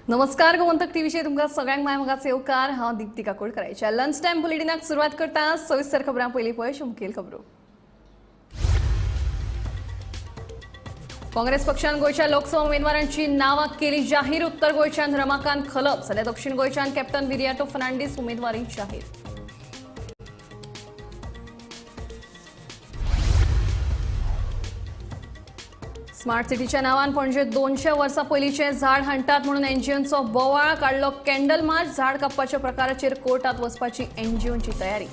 नमस्कार, गोमंतक टीव्हीचेर तुमकां सगळ्यांक माय मोगाचो येवकार. हांव दीप्ती काकोडकराच्या लंच टायम बुलेटिनाक सुरवात करता. सविस्तर खबरां पयलीं पळय मुखेल खबरो. काँग्रेस पक्षान गोंयच्या लोकसभा उमेदवारांची नांवां केली जाहीर. उत्तर गोंयच्यान रमाकांत खलप जाल्यार दक्षिण गोंयच्यान कॅप्टन विरियाटो फर्नांडीस उमेदवारी जाहीर. स्मार्ट सिटीच्या नावान पणजे 200 वर्सां पयलींचें झाड हाणटात म्हणून एनजीओंचो बोवाळ. काडलो कॅन्डल मार्च. झाड कापपाच्या प्रकाराचेर कोर्टात वचपाची एनजीओंची तयारी.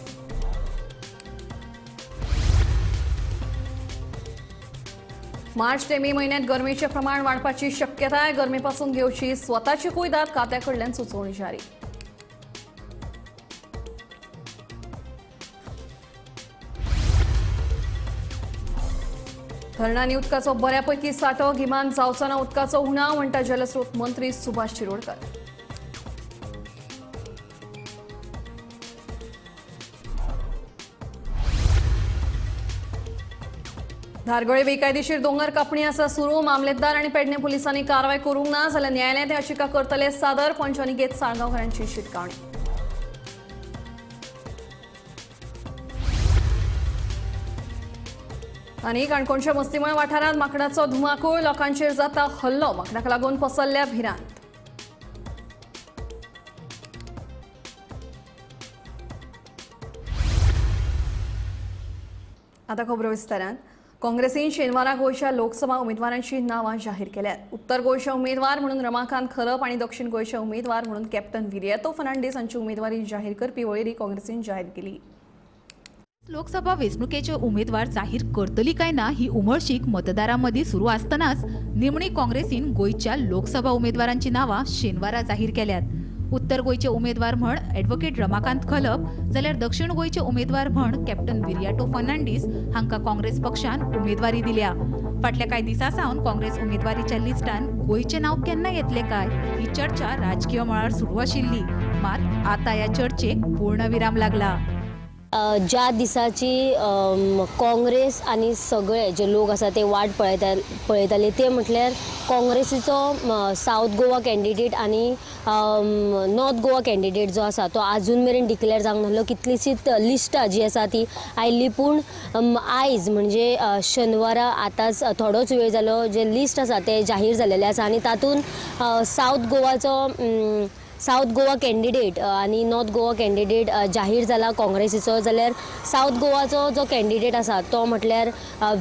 मार्च ते मे म्हयन्यांत गरमेचें प्रमाण वाडपाची शक्यताय. गरमेपासून घेवची स्वताची कुयदाद. खात्या कडल्यान सुचोवणी जारी. धरणांनी उदकाचो बऱ्यापैकी सांठो. गिमान जावचो ना उदकाचो उणाव म्हणटा जलस्रोत मंत्री सुभाष शिरोडकर. धारगळे बेकायदेशीर दोंगर कापणी आसा सुरू. मामलेदार आनी पेडणे पुलिसांनी कारवाय करूंक ना जाल्यार न्यायालयांत याचिका करतले सादर. पंच अनिकेत साळगांवकरांची शिटकावणी. आनी काणकोणच्या मस्तीमळ वाठारांत माकडाचो धुमाकूळ. लोकांचेर जाता हल्लो. माकडाक लागून पसरल्या भिरांत. आता खबरो विस्तारान. काँग्रेसीन शेनवारा गोंयच्या लोकसभा उमेदवारांची नांवां जाहीर केल्यात. उत्तर गोंयचे उमेदवार म्हणून रमाकांत खलप आनी दक्षिण गोंयचे उमेदवार म्हणून कॅप्टन विरियातो फर्नांडीस हांची उमेदवारी जाहीर करपी वळेरी काँग्रेसीन जाहीर केली. लोकसभा वेंचणुकेचे उमेदवार जाहीर करतली काय ना ही उमळशीक मतदारां मदीं सुरू आसतनाच निमणी काँग्रेसीन गोंयच्या लोकसभा उमेदवारांची नांवां शेनवारा जाहीर केल्यात. उत्तर गोंयचे उमेदवार म्हण ॲडव्होकेट रमाकांत खलप जाल्यार दक्षिण गोंयचे उमेदवार म्हण कॅप्टन विरियाटो फर्नांडीस हांकां काँग्रेस पक्षान उमेदवारी दिल्या. फाटल्या कांय दिसां सावन काँग्रेस उमेदवारीच्या लिस्टान गोंयचें नांव केन्ना येतलें काय ही चर्चा राजकीय मळार सुरू आशिल्ली. मात आतां ह्या चर्चेक पूर्णविराम लागला. ज्या दिसाची काँग्रेस आनी सगळे जे लोक आसा ते वाट पळयताले ते म्हटल्यार काँग्रेसीचो सावथ गोवा कॅन्डिडेट आनी नॉर्थ गोवा कॅन्डिडेट जो आसा तो आजून मेरेन डिक्लेअर जावंक नासलो. कितलीशीच लिस्टां जी आसा ती आयली, पूण आयज म्हणजे शेनवारा आतांच थोडोच वेळ जालो जे लिस्ट आसा ते जाहीर जालेले आसा आनी तातूंत सावथ गोवा कॅन्डिडेट आनी नॉर्थ गोवा कॅन्डिडेट जाहीर जाला काँग्रेसीचो. जाल्यार सावथ गोवाचो जो कॅन्डिडेट आसा तो म्हटल्यार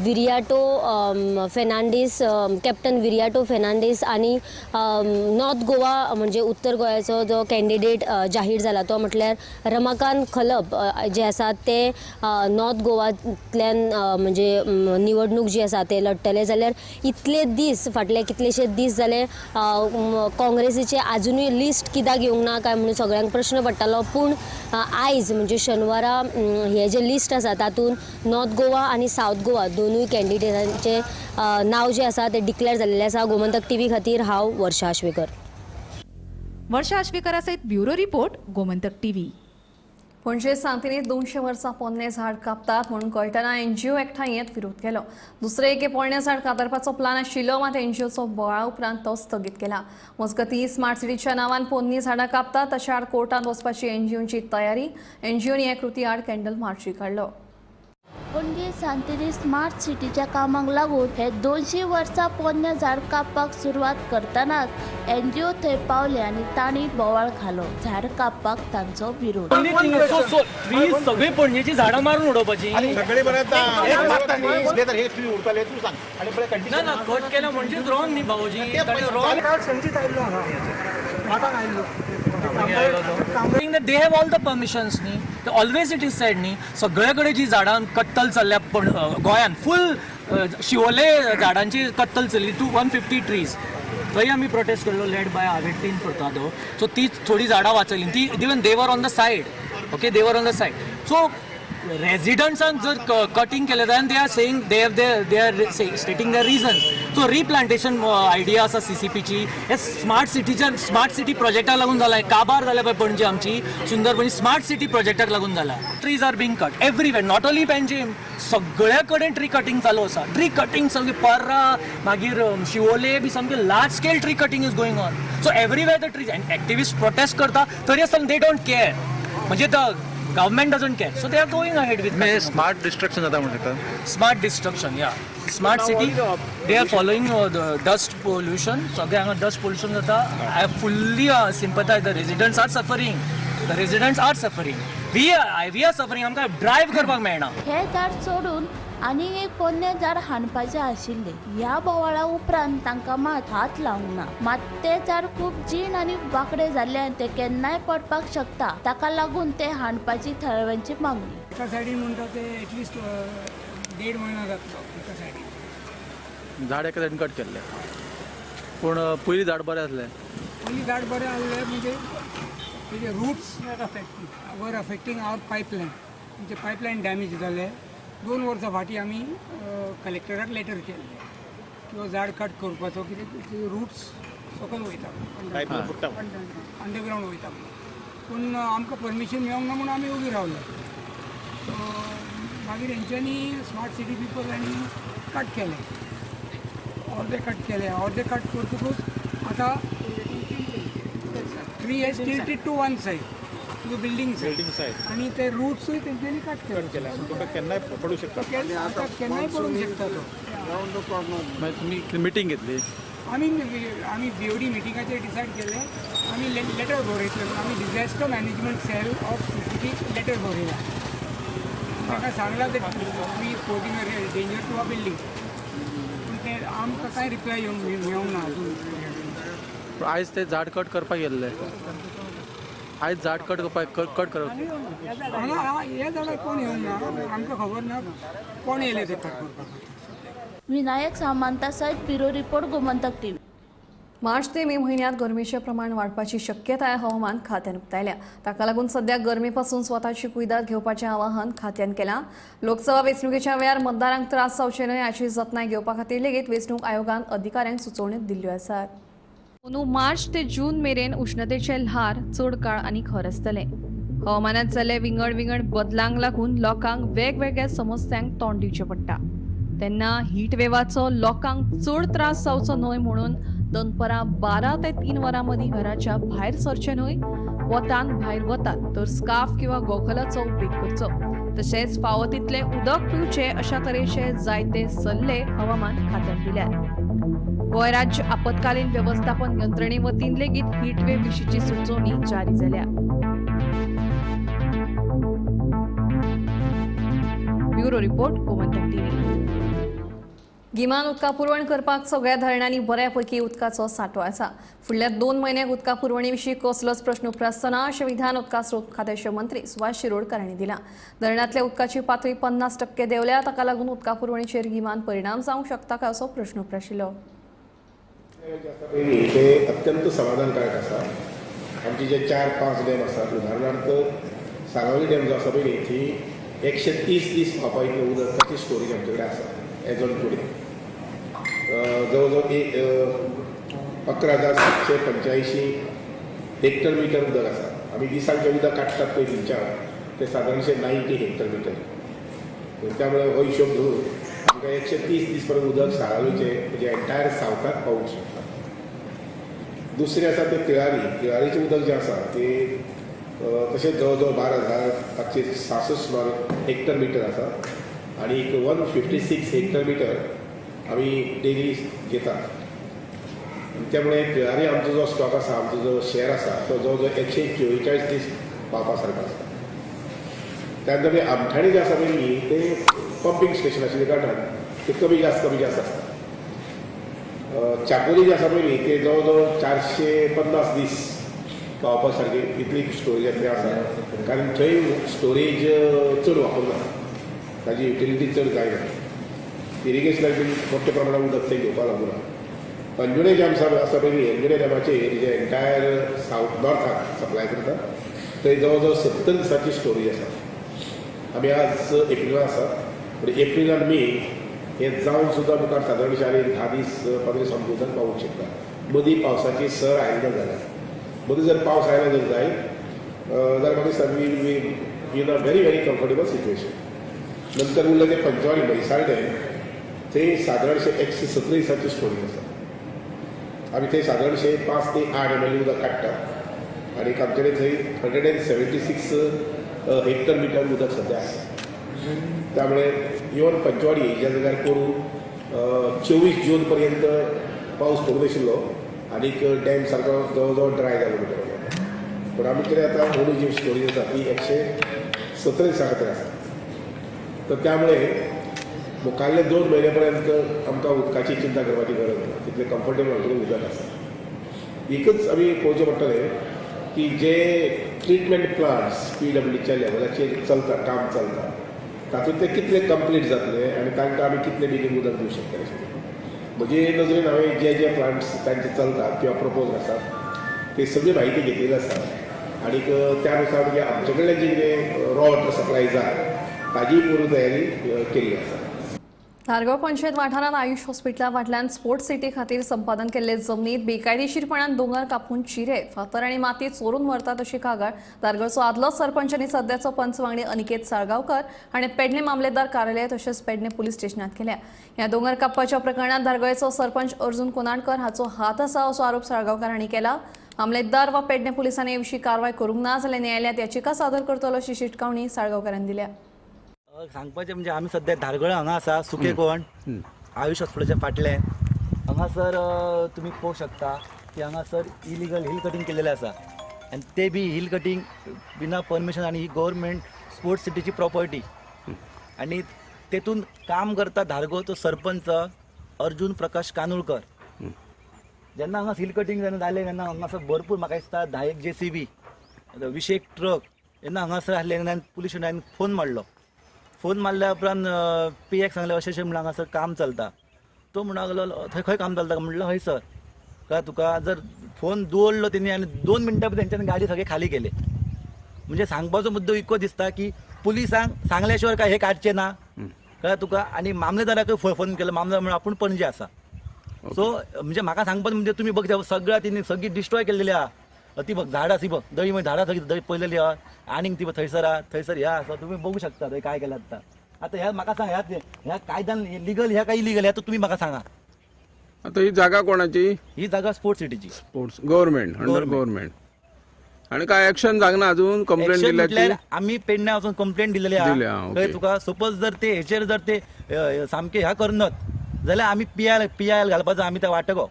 विरियाटो फेर्नांडीस, कॅप्टन विरियाटो फेर्नांडीस आनी नॉर्थ गोवा म्हणजे उत्तर गोंयाचो जो कॅन्डिडेट जाहीर जाला तो म्हटल्यार रमाकांत खलप जे आसा ते नॉर्थ गोवांतल्यान म्हणजे निवडणूक जी आसा ते लढटले. जाल्यार इतले दीस फाटले कितलेशे दीस जाले काँग्रेसीचे आजुनूय लिस्ट कित्याक घेवंक ना काय म्हणून सगळ्यांक प्रश्न पडटालो. पूण आयज म्हणजे शेनवारा हे जे लिस्ट आसा तातूंत नॉर्थ गोवा आनी सावथ गोवा दोनूय कॅन्डिडेटांचे नांव जे आसा ते डिक्लेअर जाल्लें आसा. गोमंतक टीव्ही खातीर हांव वर्षा आश्वेकर. वर्षा आश्वेकरा सयत bureau report, Gomantak TV. Panaji सांतिनेत 200 वर्सां पोन्नें झाड कापतात म्हणून कळटना एनजीओ एकठांय येत विरोध केलो. दुसरे एके पोरणें झाड कातरपाचो प्लान आशिल्लो, मात एनजीओचो बोवाळा उपरांत तो स्थगीत केला. मजगतीं स्मार्ट सिटीच्या नांवान पोन्नी झाडां कापतात तशें आड कोर्टांत वचपाची एनजीओची तयारी. एनजीओनी हे कृती आड कॅन्डल मार्चूय काडलो. पणजे सांतिनेत स्मार्ट सिटीच्या कामाक लागून हे 200 वर्सां पोन्नें झाड कापपाक सुरवात करतनाच एनजीओ थंय पावले आनी तांणी बोवाळ घालो. झाड कापपाक तांचो विरोध. सगळी पणजेची झाडां मारून उडोवपाची ना, कट केला म्हणजेच रॉंग न्ही भाऊजी. संजीत आयिल्लो हांगा आयिल्लो. They have all the permissions न्ही. ऑलवेज it is sad न्ही, सगळे कडेन जी झाडां कत्तल चल्ल्या पण गोंयान फूल शिवोले झाडांची कत्तल चल्ली 150 ट्रीज. थंय आमी प्रोटेस्ट केल्लो लेड बाय आवेटीन फुर्तादो. सो ती थोडी झाडां वाचयली ती even they were on the side. Okay, they were on the side. So रेजिडंट्सान जर कटिंग केलें जाल्यार they are saying they are stating their reasons. So replantation idea आसा सीसीपीची. हे स्मार्ट सिटीच्या स्मार्ट सिटी प्रोजेक्टाक लागून जाला. काबार जाल्या पळय पणजे आमची सुंदर पणजी, स्मार्ट सिटी प्रोजेक्टाक लागून जाला. Trees are being cut everywhere, not only Panjim, सगळ्या कडेन ट्री कटिंग चालू आसा. ट्री कटिंग सामकी पर्रा, मागीर शिवोले बी सामकी large scale tree cutting is going on. So everywhere the trees and activist protest करता तरी आसतना they don't care, म्हणजे the government doesn't care, so they are going ahead with smart destruction जाता म्हणू शकता. Smart destruction, yeah. Smart city, they are following the dust pollution. सगळे हांगा dust pollution जाता. I fully sympathise, the residents are suffering, the residents are suffering, we are suffering. आमकां drive करपाक मेळना. हे झाड सोडून आनीक एक पोन्नें झाड हाडपाचें आशिल्लें. ह्या बोवाळा उपरांत तांकां मात हात लावंक ना. मात तें झाड खूब जीण आनी वांकडें जाल्ल्यान तें केन्नाय पडपाक शकता. ताका लागून तें हाडपाची थळाव्यांची मागणी. एका सायडीन म्हणटा ते एटलिस्ट 1.5 म्हयनो जातलो एका सायडीन. झाड एका सायडीन कट केल्लें, पूण पयलीं झाड बरें आसलें. पयलीं झाड बरें आसलें म्हणजे तेजे roots were affecting our pipeline. आमचे पायपलायन डॅमेज जाले. 2 वर्सां फाटीं आमी कलेक्टराक लेटर केल्लें की हो झाड कट करपाचो, कित्याक रुट्स सकयल वयता, अंडरग्रावंड वयता. पूण आमकां परमिशन मेळोंक ना म्हणून आमी ओगी रावले. मागीर हेंच्यांनी स्मार्ट सिटी पिपल हांणी कट केलें, अर्दे कट केले. अर्दे कट करतकूच आतां tree has tilted to one side, to building side, आनी ते रुट्सूय तेंच्यांनी कट केले. केन्नाय पडूं शकता, केन्नाय पडूंक शकता तो. मागीर तुमी मिटींग घेतली? आमी आमी बीओडी मिटिंगाचेर डिसायड केलें. आमी लेटर बरयतले. आमी disaster management cell of CCP letter बरयला. ताका सांगलां ते we posing a danger to a building. पूण ते आमकां कांय रिप्लाय येवंक मेळूंक ना अजून. आयज ते झाड कट करपाक गेल्ले. आयज झाड कट करपाक कट करप हांगा हे झाडार कोण येवंक ना, आमकां खबर ना कोण येयले ते कट करपाक. विनायक सामंता सयत ब्युरो रिपोर्ट, गोमंतक टीव्ही. मार्च ते मे म्हयन्यांत गरमेचें प्रमाण वाडपाची शक्यताय हवामान खात्यान उक्तायल्या. ताका लागून सध्या गरमे पासून स्वताची कुयदाद घेवपाचें आवाहन खात्यान केलां. लोकसभा वेंचणुकेच्या वेळार मतदारांक त्रास जावचे न्हय हाची जतनाय घेवपा खातीर लेगीत वेंचणूक आयोगान अधिकाऱ्यांक सुचोवण्यो दिल्ल्यो आसात. अंदू मार्च ते जून मेरेन उश्णतेचे ल्हार चड काळ आनी खर आसतलें. हवामानात जाल्ले विंगड विंगड बदलांक लागून लोकांक वेगवेगळ्या समस्यांक तोंड दिवचें पडटा. तेन्ना हीट वेवाचो लोकांक चड त्रास जावचो न्हय म्हणून दनपरां 12 ते 3 वरां मदीं घराच्या भायर सरचें न्हय. वतान भायर वतात तर स्कार्फ किंवा गोगलाचो उपेग करचो, तशेंच फावो तितलें उदक पिवचें अशा तरेचे जायते सल्ले हवामान खात्यान दिल्यात. गोंय राज्य आपत्कालीन वेवस्थापन यंत्रणे वतीन लेगीत हीट वेव विशींची सुचोवणी जारी जाल्या. Bureau report, Gomantak TV. गिमान उदका पुरवण करपाक सगळ्या धरणांनी बऱ्यापैकी उदकाचो सांठो आसा. फुडल्या 2 म्हयन्यांक उदका पुरवणे विशीं कसलोच प्रश्न उप्रासचो ना अशें विधान उदका स्रोत खात्याचे मंत्री सुभाष शिरोडकर हांणी दिलां. धरणांतल्या उदकाची पातळी 50% देंवल्या, ताका लागून उदका पुरवणेचेर गिमान परिणाम जावंक शकता काय असो प्रश्न उप्राशिल्लो. ते अत्यंत समाधानकारक आसा. आमचे जे 4-5 डॅम आसात, उदाहरणार्थ सागावली डॅम जो आसा पळय ती 130 दीस पावपा इतलें उदकाची स्टोरेज आमचे कडेन आसा एज ऑन टुडे. जवळ जवळ 11,785 हेक्टर मिटर उदक आसा. आमी दिसाक जें उदक काडटात पळय थंयच्यान तें सादारणशें 90 हेक्टर मिटर. त्यामुळे हो हिशोब धरून आमकां 130 दीस पर्यंत उदक साळावलीचें म्हणजे एंटायर सावथाक पावूंक शकता. दुसरें आसा तें तिळारी. तिळारीचें उदक जें आसा तें तशेंच जवळ जवळ 12,566 हेक्टर मिटर आसा आनी 156 हेक्टर मिटर आमी डेली घेतात. त्यामुळे तिळारी आमचो जो स्टॉक आसा, आमचो जो शेअर आसा तो जवळ जवळ 144 दीस पावपा सारको आसा. त्यानंतर मागीर आमठाणे जें आसा पळय न्ही तें पंपींग स्टेशन आशिल्ल्या कारणान तें कमी जास्त आसता. चापोली जें आसा पळय न्ही तें जवळ जवळ 450 दीस पावपा सारकी इतली स्टोरेज थंय आसा, कारण थंय स्टोरेज चड वापरना, ताजी युटिलिटी चड जायना. इरिगेशनाक बीन मोठ्या प्रमाणात उदक थंय घेवपाक लागूना. अंजुणे डॅम आसा पळय न्ही, अंजुणे डॅमाचेर जे एंटायर सावथ नॉर्थाक सप्लाय करता थंय जवळ जवळ 70 दिसांची स्टोरेज आसा. आमी आज एप्रिलान आसा, पूण एप्रील आनी मे हें जावन सुद्दां मुखार सादारणशें आनी 10 दीस 15 दीस आमकां उदक पावूंक शकता, मदीं पावसाची सर आयली ना जाल्यार. मदीं जर पावस आयलो जर जायत जाल्यार म्हाका दिसता we be in a very very comfortable situation. नंतर उरलें तें पंचवाडी म्हैसाळ डॅम. थंय सादारणशें 117 दिसांची स्टोरेज आसा. आमी थंय सादारणशें 5 ते 8 एमएल उदक काडटात आनी आमचे कडेन थंय 176 hectare meter उदक सद्या आसा. त्यामुळे इवन पंचवाडी ज्या जाग्यार करून 24 जून पर्यंत पावस पडून आशिल्लो आनीक डॅम सारको जवळ जवळ ड्राय जालो म्हणटा. पूण आमी कितें आतां अंदू जी स्टोरेज आसा ती 117 दिसां खातीर आसा. तर त्यामुळे मुखारले 2 म्हयने पर्यंत आमकां उदकाची चिंता करपाची गरज ना, तितलें कम्फर्टेबल आमचे उदक आसा. एकच आमी पळोवचें पडटलें की जे ट्रिटमेंट प्लांट्स पीडब्ल्यूच्या लेवलाचेर चलता, काम चलता, तातूंत ते कितले कंप्लीट जातले आनी तांकां आमी कितले बेगीन उदक दिवंक शकतले अशें. म्हजे नजरेन हांवें जे जे प्लांट्स तांचे चलतात किंवा प्रपोज आसात, ते सगळी म्हायती घेतलेली आसा आनीक त्या नुसार म्हणजे आमचे कडल्यान जी कितें रॉ वॉटर सप्लाय जाय ताजीय पूर्ण तयारी केल्ली आसा. धारगळ पंचायत वाठारांत आयुष हॉस्पिटला फाटल्यान स्पोर्ट्स सिटी खातीर संपादन केल्ले जमनीत बेकायदेशीरपणान दोंगर कापून चिरे, फातर आनी माती चोरून व्हरतात अशी कागाळ धारगळचो आदलो सरपंच आनी सध्याचो पंच वांगडी अनिकेत साळगांवकर हाणें पेडणे मामलेदार कार्यालय तशेंच पेडणे पुलीस स्टेशनात केल्या. ह्या दोंगर कापपाच्या प्रकरणात धारगळचो सरपंच अर्जुन कोनाडकर हाचो हात आसा असो आरोप साळगांवकर हांणी केला. मामलेदार वा पेडणे पुलिसांनी हे विशीं कारवाय करूंक ना जाल्यार न्यायालयात याचिका सादर करतलो अशी शिटकावणी साळगांवकरान दिल्या. सांगपाचें म्हणजे आमी सद्या धारगळ हांगा आसा, सुके कोण आयुष हॉस्पिटलाच्या फाटल्यान. हांगासर तुमी पळोवंक शकता की हांगासर इलिगल हिल कटींग केलेलें आसा आनी ते बी हिल कटींग बिना परमिशन आनी ही गव्हर्मेंट स्पोर्ट्स सिटीची प्रॉपर्टी आनी तेतून काम करता धारगळचो सरपंच अर्जुन प्रकाश कानुळकर. जेन्ना हांगा हिल कटींग जेन्ना जालें तेन्ना हांगासर भरपूर, म्हाका दिसता 10 एक जेसीबी, 20 एक ट्रक जेन्ना हांगासर आसले तेन्ना पुलीस स्टेशनान फोन मारलो. फोन मारल्या उपरांत पी एक सांगलें, अशें अशें म्हणून हांगासर काम चलता. तो म्हणूंक लागलो, थंय खंय काम चलता? म्हणलं हय सर. कळ्ळें तुका? जर फोन दवरलो तेणी आनी 2 मिनटां भितर तेंच्यांनी गाडी सगळे खाली केले. म्हणजे सांगपाचो मुद्दो इतको दिसता की पुलिसांक सांगल्या शिवाय काय हे काडचे ना. कळ्ळें तुका? आनी मामलेदाराकूय फोन केलो, मामलेदार म्हणून आपूण पणजे आसा. सो म्हणजे म्हाका सांगपाचें म्हणजे तुमी बघ, सगळ्या तेणी सगळी डिस्ट्रॉय केलेली आहा. ती बघ झाडां, ती बघ दळी, मागीर झाडां सगळी दळी पडलेली आहा. आनीक ती बघ थंयसर आहा, थंयसर ह्या आसा. तुमी बघू शकता थंय काय केलें. आतां आतां ह्या म्हाका सांग, ह्या ह्या कायद्यान लिगल ह्या काय इलिगल ह्या तर तुमी म्हाका सांगा. आता ही जागा कोणाची? ही जागा स्पोर्ट्स सिटीची. Sports government under government. आणि काय ऍक्शन जागना अजून कंप्लेंट Action दिल्याची? म्हटल्यार आमी पेडण्या वचून कंप्लेंट दिलेली दिल्या, आहा. ओके. कळ्ळें तुका? सपोज जर ते हेचेर जर ते सामके ह्या करनत जाल्यार आमी पीआयएल घालपाचो आमी त्या वाटगो.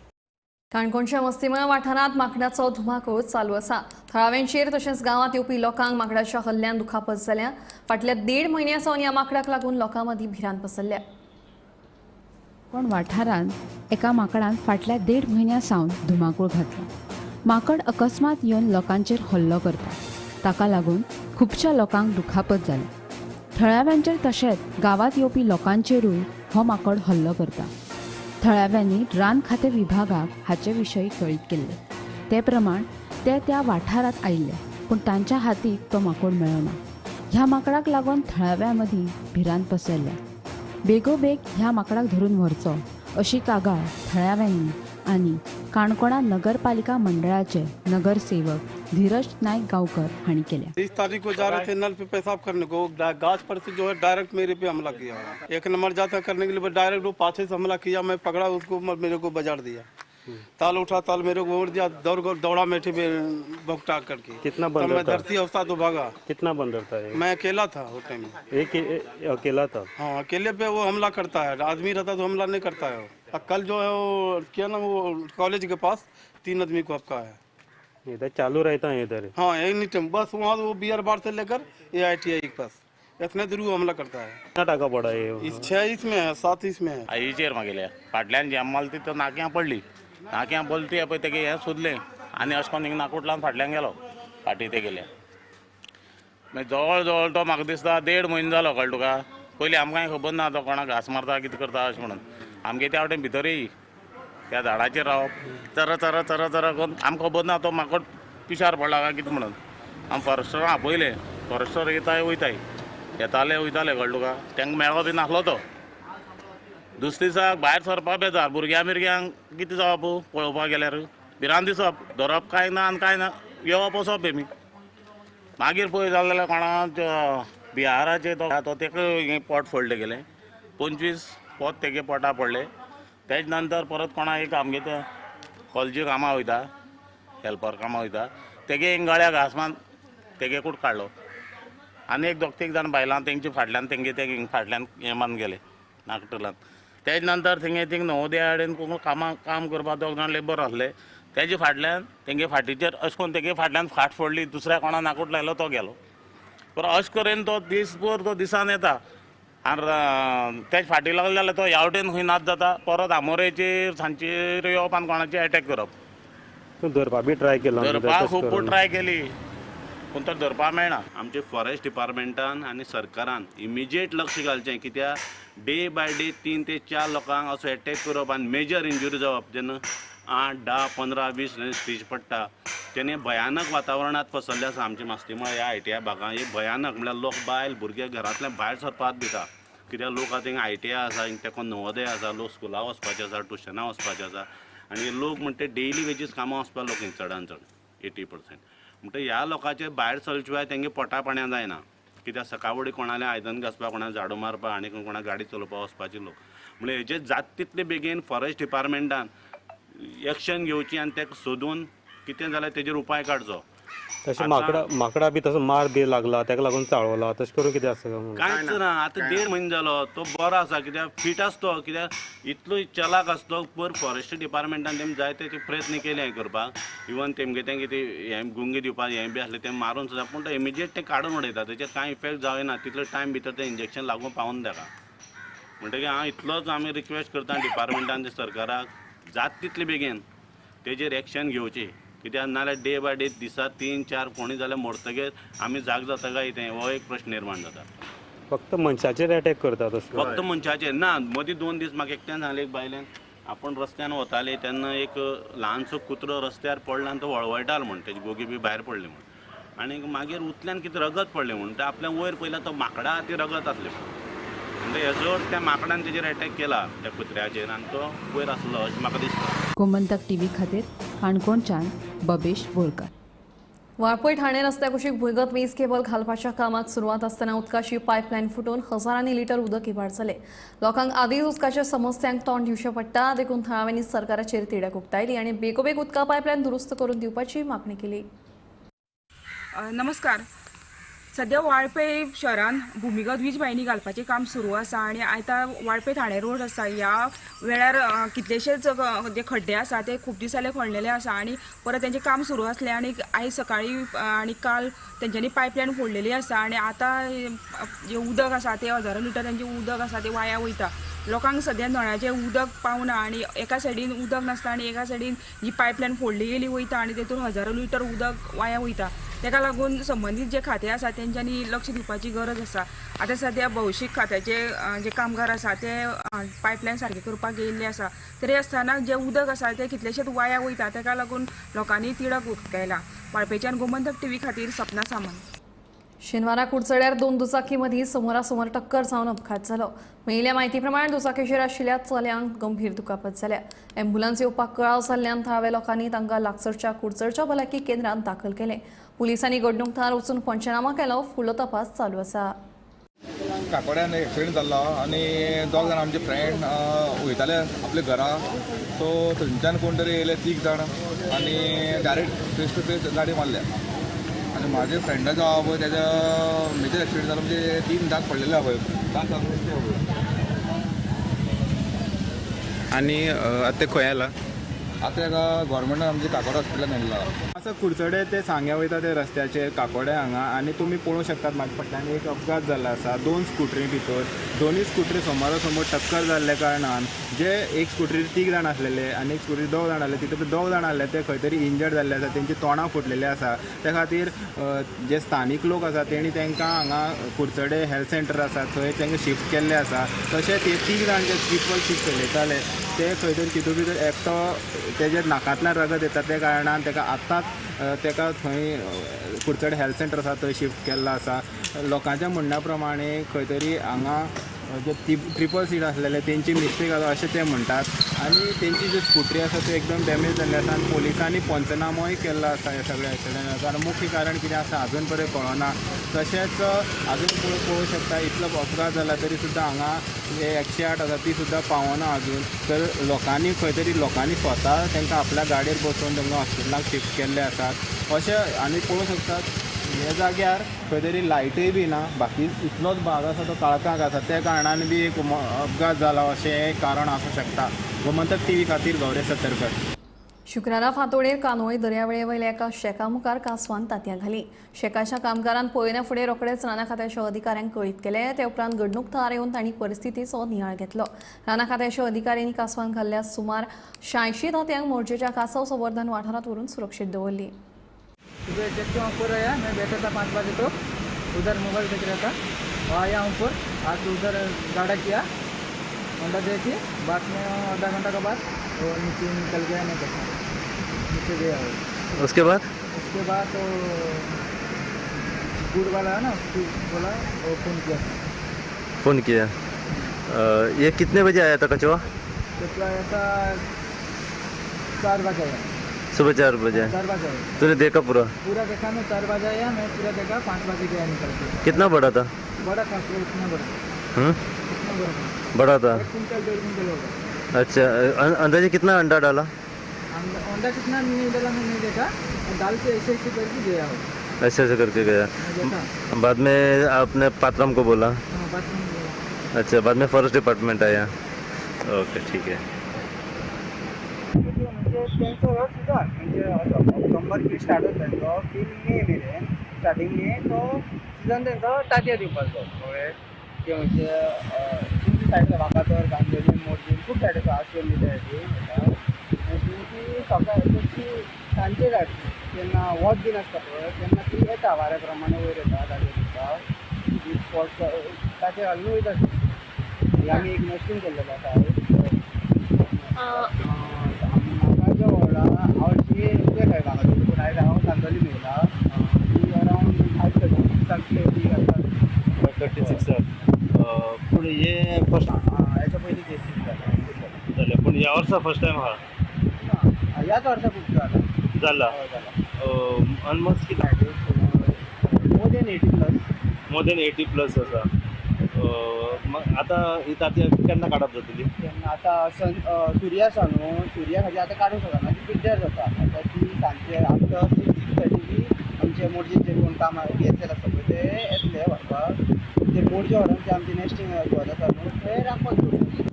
काणकोणच्या मस्तीमळ वाठारांत माकडाचो धुमाकूळ चालू आसा. थळाव्यांचेर तशेंच गांवांत येवपी लोकांक माकडाच्या हल्ल्यान दुखापत जाल्या. फाटल्या देड म्हयन्या सावन ह्या माकडाक लागून लोकां मदीं भिरांत पसरल्या. पण वाठारांत एका माकडान फाटल्या देड म्हयन्या सावन धुमाकूळ घातला. माकड अकस्मात येवन लोकांचेर हल्लो करता. ताका लागून खुबश्या लोकांक दुखापत जाली. थळाव्यांचेर तशेंच गांवांत येवपी लोकांचेरूय हो माकड हल्लो करता. थळाव्यांनी रान खातें विभागाक हाचे विशयी कळीत केल्लें. ते प्रमाण ते त्या वाठारांत आयिल्ले, पूण तांच्या हातीक तो माकोड मेळना. ह्या माकडाक लागून थळाव्यां मदीं भिरांत पसरल्या. बेगोबेग ह्या माकडाक धरून व्हरचो अशी कागाळ थळाव्यांनी आनी काणकोणा नगरपालिका मंडळाचे नगरसेवक धीरज नायक गांवकर हांणी केल्या. 30 तारीख को जा रहे थे नल पे पेशाब करने को, गाछ पर से जो है डायरेक्ट मेरे पे हमला किया. एक नंबर जाता करने के लिए, डायरेक्ट वो पाछे से हमला किया. मैं पकड़ा उसको, मेरे को बजाड़ दिया. ताल उठा, ताल मेरे को ओढ़ दिया. दौड़ दौड़ा मेठे पे भुगटा करके. कितना तब बंदर मैं था? धरती अवस्था तो भागा. कितना बंदर था ये? मैं अकेला था वो टाइम में. एक अकेला था? हाँ, अकेले पे वो हमला करता है. आदमी रहता तो हमला नहीं करता है वो. और कल जो है वो किया ना, वो कॉलेज के पास तीन आदमी को आपका है. इधर चालू रहता है इधर? हाँ, एनी टाइम. बस वहाँ वो बियर बार से लेकर ये आईटीआई के पास, इतने दूर वो हमला करता है. कितना टाका पड़ा ये? इस छः इसमें है, सात इसमें है. आईचेर मागेल्या फाटल्यान जॅम मारली ती तर नाक्यां पडली. नाक्यां पडली ती पळय तेगे हें सोदलें आनी अशें करून हिंगा नाकूट लावन फाटल्यान गेलो फाटीं ते गेले. मागीर जवळ जवळ तो म्हाका दिसता देड म्हयनो जालो. कळ्ळें तुका? पयलीं आमकांय खबर ना तो कोणाक घांस मारता, कितें करता अशें म्हणून. आमगे त्या वटेन भितरय त्या झाडाचेर रावप, चर चर चर चर करून. आमकां खबर ना तो माकोड पिशार पडला काय कितें म्हणून. आमी फॉरेस्टरां आपयले. फॉरेस्टर येताय वयताय, येताले वयताले. कळ्ळें तुका? तांकां मेळो बी नासलो तो. दुसरे दिसाक भायर सरपा बेजार, भुरग्यां बिरग्यांक कितें जावप पळोवपाक गेल्यार भिरांत दिसप, धरप कांय ना आनी कांय ना, येवप वचप हेमी. मागीर पळय जालें जाल्यार कोणाक बिहाराचे तो तेका हें पोट फोडलें गेलें, 25 पोत तेगे पोटा पडले. तेज नंतर परत कोणा एक आमगे ते कॉलेजी कामां वयता, हेल्पर कामां वयता, तेगे गळ्या घांस मारून तेगे कूट काडलो. आनी एक दोग तीग जाण बायलां तेंचे फाटल्यान तेंगे ते फाटल्यान हें मारून गेले नागटलान. तेज नंतर थिंगे थिंग नवोदया कडेन कोण कामां काम करपाक दोग जाण लेबर आसले, तेजे फाटल्यान तेंगे फाटीचेर अशें करून तेगे फाटल्यान फाट फोडली, दुसऱ्या कोणा नाकूट लायलो तो गेलो. पर अशें करून तो दीसभर तो दिसान येता आनी तेज फाटी लागले जाल्यार तो ह्या वटेन खंय नाच जाता, परत आमोरेचेर सांजचेर येवप आनी कोणाचेर एटॅक करप. धरपा बी ट्राय केलो, धरपाक खूब ट्राय केली पूण तो धरपाक मेळना. आमचे फॉरेस्ट डिपार्टमेंटान आनी सरकारान इमिजिएट लक्ष घालचें, कित्याक डे बाय डे 3 ते 4 लोकांक असो एटॅक करप आनी मेजर इंजुरी जावप, जेन्ना 8, 10, 15, 20 स्टीच पडटा तेन्ना भयानक वातावरणांत फसल्लें आसा आमचे मास्तीमळ ह्या ITI भागांत. हे भयानक म्हणल्यार लोक बायल भुरगे घरांतल्यान भायर सरपाक भिता, कित्याक लोक आतां हिंगा ITI आसा, हिंगा तेका नवोदय आसा, लोक स्कुलां वचपाचे आसा, ट्युशनां वचपाचे आसा आनी लोक म्हणटा डेली वेजीस कामां वचपा लोक हिंगा चडान चड 80%. म्हणटा ह्या लोकांचे भायर सरले शिवाय तेंगे पोटा पाण्या जायना, कित्याक सकाळ कोणाले आयदन घासपाक, कोणाक झाडू मारपाक आनी कोणाक गाडी चलोवपाक वचपाचे लोक. म्हणल्यार हेजेर जात तितले बेगीन फॉरेस्ट डिपार्टमेंटान एक्शन घेवची आनी ताका सोदून कितें जाल्यार तेजेर उपाय काडचो. तशें माकडां बी तसो मार बी लागला ताका लागून चाळवला, तशें करून कितें आसा? कांयच ना, आतां 1.5 म्हयने जालो तो बरो आसा, कित्याक फिट आसतो, कित्याक इतलो चलाक आसतो. पर फॉरेस्ट डिपार्टमेंटान तेमी जायते ते प्रयत्न केले हें करपाक, इवन तेमगे तेंगे ते हें गुंगी दिवपाक हें बी आसलें तें मारून सुद्दां, पूण तो इमिजिएट तें काडून उडयता, तेचेर कांय इफेक्ट जावना, तितलो टायम भितर तें इंजेक्शन लागून पावना ताका. म्हणटकीर हांव इतलोच आमी रिक्वेस्ट करता डिपार्टमेंटान सरकाराक जात तितले बेगीन तेजेर एक्शन घेवची, कित्याक नाल्यार डे बाय डे दिसा 3, 4 कोणी जाल्यार मरतगीर आमी जाग जाता काय तें, हो एक प्रश्न निर्माण जाता. फक्त मनशाचेर एटॅक करता तसो? फक्त मनशाचेर ना, मदीं 2 दीस म्हाका एकट्यान सांगलें, एक बायलेन आपूण रस्त्यान वताले तेन्ना एक ल्हानसो कुत्रो रस्त्यार पडला आनी तो वळवळटालो म्हण, तेजी गोगी बी भायर पडली म्हण, आनी मागीर उतल्यान कितें रगत पडलें म्हण, तें आपल्या वयर पयल्यार तो माकडा खातीर रगत आसलें म्हण, हेजो अर्थ त्या माकडान तेजेर एटॅक केला त्या कुत्र्याचेर आनी तो वयर आसलो अशें म्हाका दिसता. गोमंतक टीव्ही खातीर काणकोणच्यान बबेश बोरकर. वाळपय ठाणे रस्त्या कुशीक भुंयगत वीज केबल घालपाच्या कामाक सुरवात आसतना उदकाची पायपलायन फुटून हजारांनी लिटर उदक इबाड जालें. लोकांक आदींच उदकाच्या समस्यांक तोंड दिवचें पडटा, देखून थळाव्यांनी सरकाराचेर तिडक उक्तायली आनी बेगोबेग उदका पायपलायन दुरुस्त करून दिवपाची मागणी केली. नमस्कार. सद्या वाळपय शहरान भुमिगत वीज वाहिनी घालपाचें काम सुरू आसा आनी आतां वाळपय ठाणे रोड आसा, ह्या वेळार कितलेशेच जे खड्डे आसा ते खूब दीस जाले खणलेले आसा आनी परत तेंचें काम सुरू आसलें आनी आयज सकाळीं आनी काल तेंच्यांनी पायपलायन फोडलेली आसा आनी आतां जें उदक आसा तें हजारो लिटर तेंचें उदक आसा तें वाया वयता. लोकांक सद्या नळाचें उदक पावना आनी एका सायडीन उदक नासता आनी एका सायडीन जी पायपलायन फोडली गेली वयता आनी तेतून हजारो लिटर उदक वाया वयता. तेका लागून संबंदीत जे खातें आसा तेंच्यांनी लक्ष दिवपाची गरज आसा. आतां सद्या भौशीक खात्याचे जे कामगार आसा ते पायपलायन सारकें करपाक येयल्ले आसा, तरी आसतना जें उदक आसा तें कितलेशेच वाया वयता, तेका लागून लोकांनी तिडक उक्तायला. वाळपयच्यान गोमंतक टीव्ही खातीर सपना सामंत. शेनवारा कुडचड्यार 2 दुचाकी मदीं समोरासमोर टक्कर जावन अपघात जालो. मेळिल्ल्या म्हायती प्रमाण दुचाकीचेर आशिल्ल्या चल्यांक गंभीर दुखापत जाल्या. ॲम्ब्युलन्स येवपाक कळाव जाल्ल्यान थळाव्या लोकांनी तांकां लागसरच्या कुडचडच्या भलायकी केंद्रांत दाखल केले. पुलिसांनी घडणूक थळार वचून पंचनामा केलो. फुडलो तपास चालू आसा. काकोड्यान एक्सिडेंट जाल्लो आनी दोग जाण आमचे फ्रेंड वयताले आपल्या घरा, सो थंयच्यान कोण तरी येयले 3 जाण आनी डायरेक्ट फेस टू फेस गाडी मारल्या आनी म्हाजे फ्रेंडाचो आहा पळय तेज्या मेजर एक्सिडेंट जालो, म्हणजे 3 दाग पडलेले आहा पळय, दाग पळय. आनी आतां ते खंय आयला? आतां ताका गव्हर्मेंटान आमच्या काकोडा हॉस्पिटलान व्हेल्ला. आसा कुडचडे ते सांग्या वयता ते रस्त्याचेर काकोडे हांगा आनी तुमी पळोवंक शकतात म्हाज्या फाटल्यान एक अपघात जाल्लो आसा. 2 स्कुटरी भितर दोनूय स्कुटरी समोरासमोर टक्कर जाल्ल्या कारणान जे एक स्कुटरीर 3 जाण आसलेले आनी एक स्कुटरीर 2 जाण आसले, तितून 2 जाण आसले ते खंय तरी इंजर्ड जाल्ले आसा, तेंची तोंडां फुटलेली आसा. त्या खातीर जे स्थानीक लोक आसा तेणी तांकां हांगा कुडचडे हेल्थ सेंटर आसा थंय तांकां शिफ्ट केल्ले आसा. तशेंच ते 3 जाण जे ट्रिपल सीट चलयताले ते खंय तरी तितून भितर एकटो तेजे नाकांतल्यान रगत येता त्या कारणान ताका आत्ताच ताका थंय कुडचडे हेल्थ सेंटर आसा थंय शिफ्ट केल्लो आसा. लोकांच्या म्हणण्या प्रमाणे खंय तरी हांगा जे ट्रिपल सीट आसलेले तेंची मिस्टेक आसा अशें ते म्हणटात आनी तेंची जी स्कुटरी आसा ती एकदम डॅमेज जाल्ली आसा आनी पोलिसांनी पंचनामोय केल्लो आसा ह्या सगळ्या एक्सिडंटाचो. कारण मुख्य कारण कितें आसा अजून पर्यंत कळना. तशेंच अजून पळोवंक शकता इतलो अपघात जाला तरी सुद्दां हांगा 108 आसा ती सुद्दां पावना अजून. तर लोकांनी खंय तरी लोकांनी स्वता तांकां आपल्या गाडयेर बसोवन तांकां हॉस्पिटलाक शिफ्ट केल्ले आसात अशें. आनी पळोवंक शकतात ह्या जाग्यार खंय तरी लायटूय बी ना, बाकी इतलोच भाग आसा तो काळखाक आसा, त्या कारणान बी एक अपघात जाला अशें एक कारण आसूं शकता. गोमंतक टीव्ही खातीर गौरेश सतरकर. शुक्रारा फांतोडेर कानोळी दर्यावेळे वयल्या एका शेका मुखार कांसवान तांतयां घालीं. शेकाच्या कामगारान पळयना फुडें रोखडेच राना खात्याच्या अधिकाऱ्यांक कळीत केलें. ते उपरांत घडणूक थळार येवन तांणी परिस्थितीचो नियाळ घेतलो. राना खात्याच्या अधिकाऱ्यांनी कांसवान घाल्ल्या सुमार 86 तांतयांक मोरजेच्या कांसव संवर्धन वाठारांत व्हरून सुरक्षीत दवरली. सुबह जब ऊपर आया मैं बैठा था 5 बजे तो उधर मोबाइल देख रहा था, वहाँ आया ऊपर आके उधर गाड़ा किया होंडा दे के बाद में आधा घंटा के बाद वो नीचे निकल गया, मैं देखा नीचे गया वो। उसके बाद तो गुड़ वाला है ना उसको बोला, वो फ़ोन किया। फ़ोन किया। ये कितने बजे आया था कछुआ? कछुआ आया था 4 बजे आया। सुबह 4 बजे? 4 बजे। तूने देखा पूरा? पूरा देखा मैं, 4 बजे आया मैं पूरा देखा, 5 बजे गया निकल के। कितना बड़ा था? बड़ा था पूरा, इतना बड़ा। इतना बड़ा था। बड़ा था। 1 क्विंटल 1.5 क्विंटल होगा। अच्छा, अंदाजे कितना अंडा डाला? अंडा कितना नहीं डाला मैं नहीं देखा, डाल के ऐसे ऐसे करके गया हो। ऐसे ऐसे करके गया। बाद में आपने पात्रम को बोला? बोला। अच्छा, बाद में फॉरेस्ट डिपार्टमेंट आया। ओके, ठीक है. तेंचो हो सिजन म्हणजे ऑक्टोबर बी स्टार्ट जाता तेंचो 3 मे मेरेन स्टार्टींग मे तो सिजन तेंचो तांतयां दिवपाचो कळ्ळें. ते म्हणजे तुमची सायड आसा वागातोर, कांदोली, मोरजी खूब सायड आसा आसवेल बी सायडी ती सकाळी तशी सांजे धाडटी तेन्ना वत बीन आसता पळय तेन्ना ती येता वाऱ्या प्रमाणे वयर येता तांतयां दिवपाक ती स्पॉट तांतयां घालून वयता. आमी एक नॅस्टींग केल्लेलें आसा. पूण आयज हांव कांदोली मेळला ती अरावंड 5:36 आसा. 36. पूण हे फर्स्ट हेच्या पयलीं केसीस जालें, पूण ह्या वर्सा फर्स्ट टायम आहा? ह्याच वर्सा खूब जाला जाला. ऑलमोस्ट कितें more than 80 plus. More than 80 plus आसा. आतां ही तांतयां केन्ना काडप जातली? तेन्ना आतां सन सुर्या आसा न्हू, सुर्या खातीर आतां काडूंक शकना, ती पिड्ड्यार जाता. आतां ती सांजचे आफ्टर 6, 6:30 बी आमचे मोरजेचे कोण कामां BSL आसता पळय ते येतले व्हरपाक, ते मोरजे व्हरून ते आमचे नॅस्टींग घर आसा न्हू ते राखपाक दवरतले.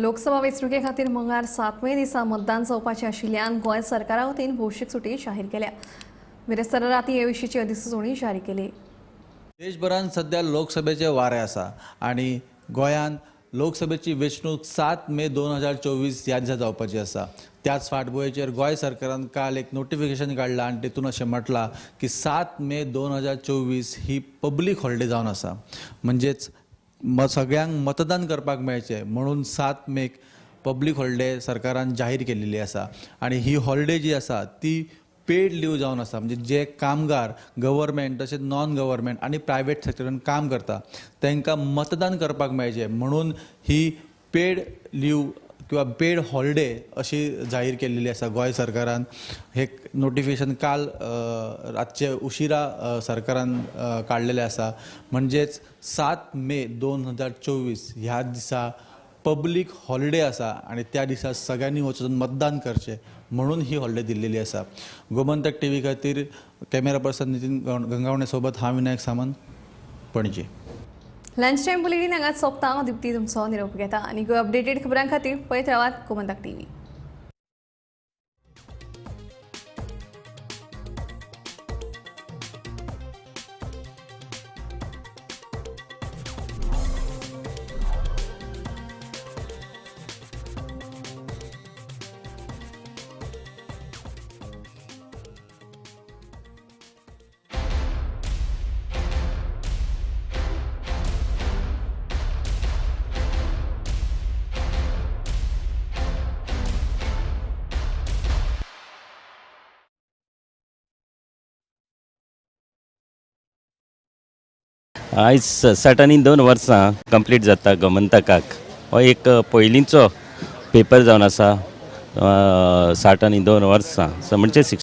लोकसभा वेंचणुके खातीर मंगळार 7 मे दिसा मतदान जावपाचें आशिल्ल्यान गोंय सरकारा वतीन भौशीक सुटी जाहीर केल्या. बिरेस्तारा राती हे विशींची अधिसुचोवणी जारी केली. देशभरांत सध्या लोकसभेचे वारें आसा आनी गोंयांत लोकसभेची वेंचणूक 7 मे 2024 ह्या दिसा जावपाची आसा. त्याच फाटभुंयेचेर गोंय सरकारान काल एक नोटिफिकेशन काडलां आनी तेतून अशें म्हटलां की 7 मे 2024 ही पब्लीक हॉलिडे जावन आसा, म्हणजेच सगळ्यांक मतदान करपाक मेळचें म्हणून 7 मेक पब्लीक हॉलिडे सरकारान जाहीर केलेली आसा. आनी ही हॉलिडे जी आसा ती पेड लीव जावन आसा, म्हणजे जे कामगार गव्हर्मेंट तशेंच नॉन गव्हर्मेंट आनी प्रायवेट सेक्टरान काम करता तांकां मतदान करपाक मेळचें म्हणून ही पेड लीव किंवा पेड हॉलिडे अशी जाहीर केलेली आसा गोंय सरकारान. हे नोटिफिकेशन काल रातचे उशिरा सरकारान काडलेलें आसा. म्हणजेच 7 मे 2024 ह्या दिसा पब्लीक हॉलिडे आसा आनी त्या दिसा सगळ्यांनी वचून मतदान करचें म्हणून ही हॉलिडे दिल्लेली आसा. गोमंतक टीव्ही खातीर कॅमेरा पर्सन नितीन गंगावणे सोबत हांव Vinayak Samant, Panaji. Lunch time bulletin हांगाच सोंपता. हांव दिप्ती तुमचो निरोप घेता आनी अपडेटेड खबरां खातीर पळयत रावात गोमंतक टीव्ही. आयज 62 वर्सां कंप्लीट जाता गोमंतकाक. हो एक पयलींचो पेपर जावन आसा. 62 वर्सां, सो म्हणजे